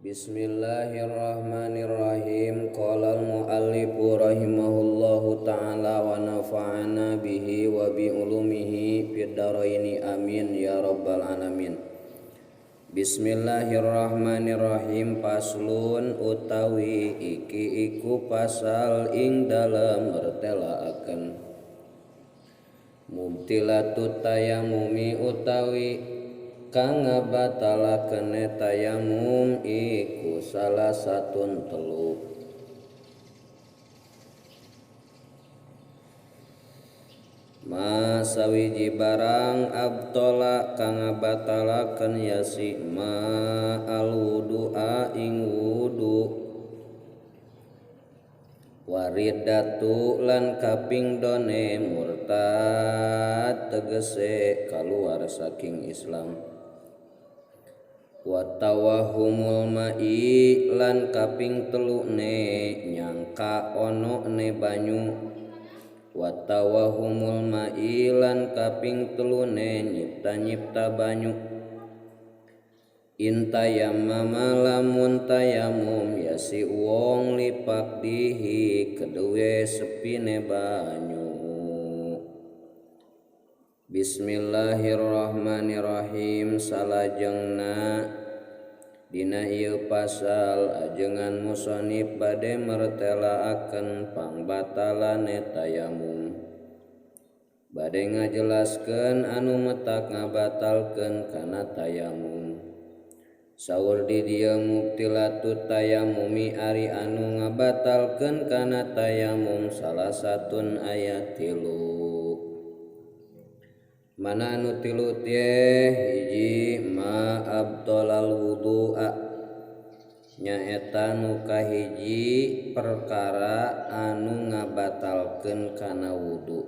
Bismillahirrahmanirrahim. Qala al-muallifu rahimahullahu ta'ala wa nafa'ana bihi wa bi ulumihi fid dharaini amin ya rabbal alamin. Bismillahirrahmanirrahim. Paslun utawi iki iku pasal ing dalem mertelaaken mubtilatu tayamumi utawi kang ngabatalaken tayamum iku salah satun telu. Ma sawiji barang abtola kang ngabatalaken yasi ma alwudu'a ing wudu waridatu lan kaping done murtad tegese kaluar saking Islam. Wa tawahumul ma'i lan kaping telune nyangka ono ne banyu. Wa tawahumul ma'i lan kaping telune nyipta-nyipta banyu. Intayamama lamun tayamum ya si wong lipak dihi keduwe sepine banyu. Bismillahirrahmanirrahim. Salajengna dina ieu pasal ajengan musonib bade mertelaaken pangbatalane tayamum. Bade ngajelaskeun anu metak ngabatalkeun kana tayamum. Saur di dieu mubtilatu tayamumi ari anu ngabatalkeun kana tayamum salah satun aya tilu. Mana anu tilu teh? Hiji ma abdalal wudu'a nyaeta nu kahiji perkara anu ngabatalkeun kana wudu.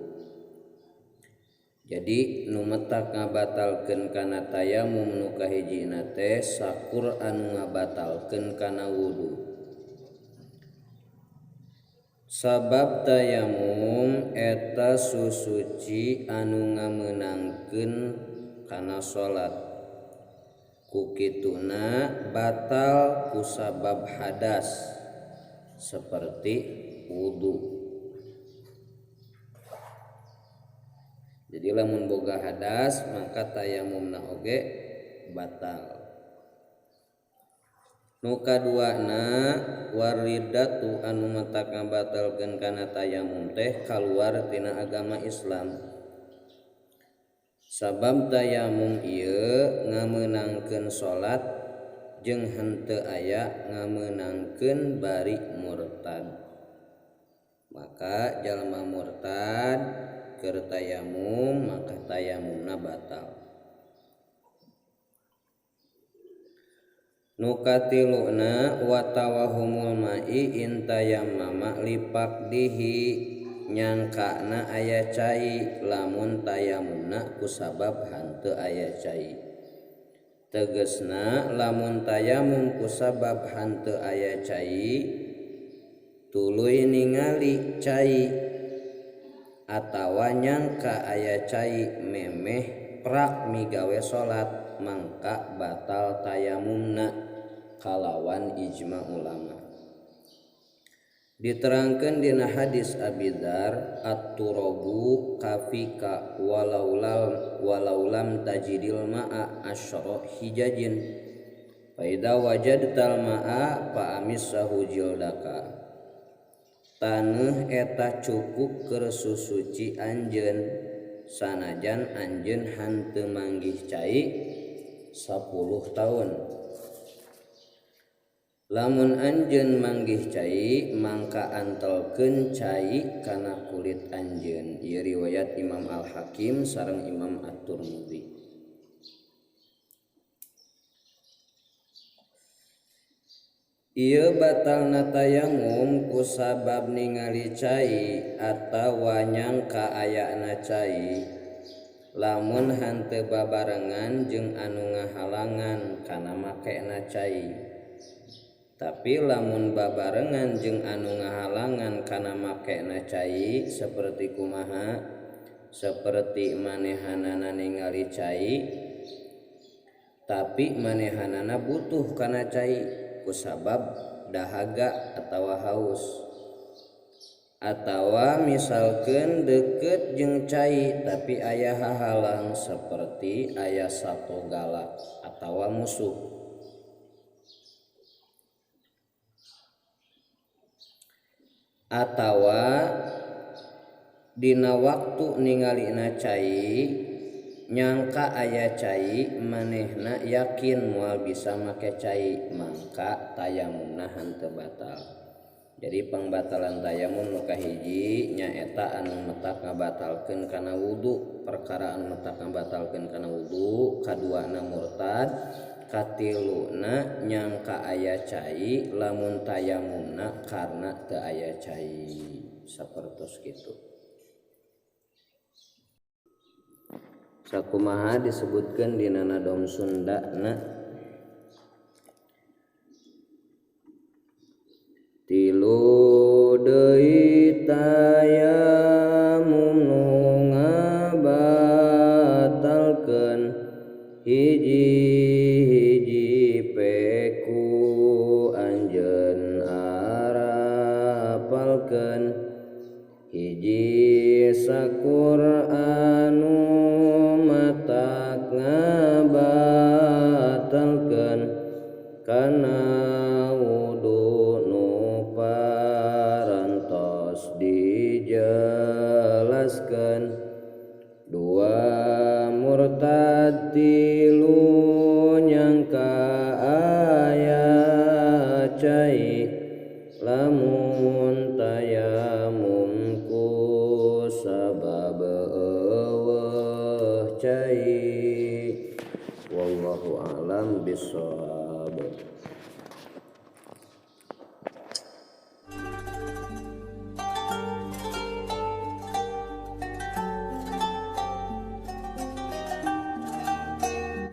Jadi nu metak ngabatalkeun kana tayamum nu kahijina teh sakur anu ngabatalkeun kana wudu. Sabab tayamum eta susuci anu ngamenangkeun kana salat. Ku kituna batal ku sabab hadas seperti wudu. Jadi lamun boga hadas maka tayamumna oge batal. Nu kaduana waridatu anu matak ngabatalkeun kana tayamum teh kaluar tina agama Islam. Sabab tayamum ieu ngamenangkeun salat jeung henteu aya ngamenangkeun bari murtad. Maka jalma murtad keur tayamum maka tayamumna batal. Nu katiluna wa tawahumul ma'i intayamama lipakdihi nyangkana aya cai lamun tayamumna kusabab hanteu aya cai. Tegesna lamun tayamum kusabab hanteu aya cai tuluy ningali cai atawa nyangka aya cai memeh prak migawe salat mangka batal tayamumna kalawan ijma ulama. Diterangkan dina hadis Abi Dzar at-turabu kafika walaulam tajidil ma'a asyra hijajin fa idza wajadtal ma'a fa amissahu jildaka. Taneuh eta cukup keur susuci anjeun sanajan anjeun hanteu manggih cai 10 tahun. Lamun anjeun manggih cai mangka antelkeun cai kana kulit anjeun. Ieu riwayat Imam Al-Hakim sareng Imam At-Tirmidzi. Ieu batalna tayamum kusabab ningali cai atawa nyangka ayana cai lamun hanteu babarengan jeung anu ngahalangan kana makena cai. Tapi lamun babarengan jeung anu ngahalangan kana makena cai seperti kumaha? Seperti manehanana ningali cai tapi manehanana butuh kana cai. kusabab dahaga atawa haus atawa misalkeun deukeut jeung cai tapi aya hahalang seperti aya satogala atawa musuh. Atawa dina waktu ningalina cai nyangka aya cai manehna yakin moal bisa make cai mangka tayamumna henteu batal. Jadi pangbatalan tayamum nu kahiji nyaeta anu metak ngabatalkeun kana wudu, perkara anu metak ngabatalkeun kana wudu, kaduana murtad, katiluna nyangka aya cai lamun tayamumna karena teu aya cai sapertos kitu. Sakumaha disebutkeun dina Nadom Sunda na tilu deui tayamum nu ngabatalkeun hiji-hiji peku anjeun arapalkeun hiji sakur anu matak ngabatalkeun kana wudu nu parantos dijelaskeun dua murtad tilu nyangka aya cai lamun tayamum ku sabab eueuh cai. Wallahu a'lam bissawab.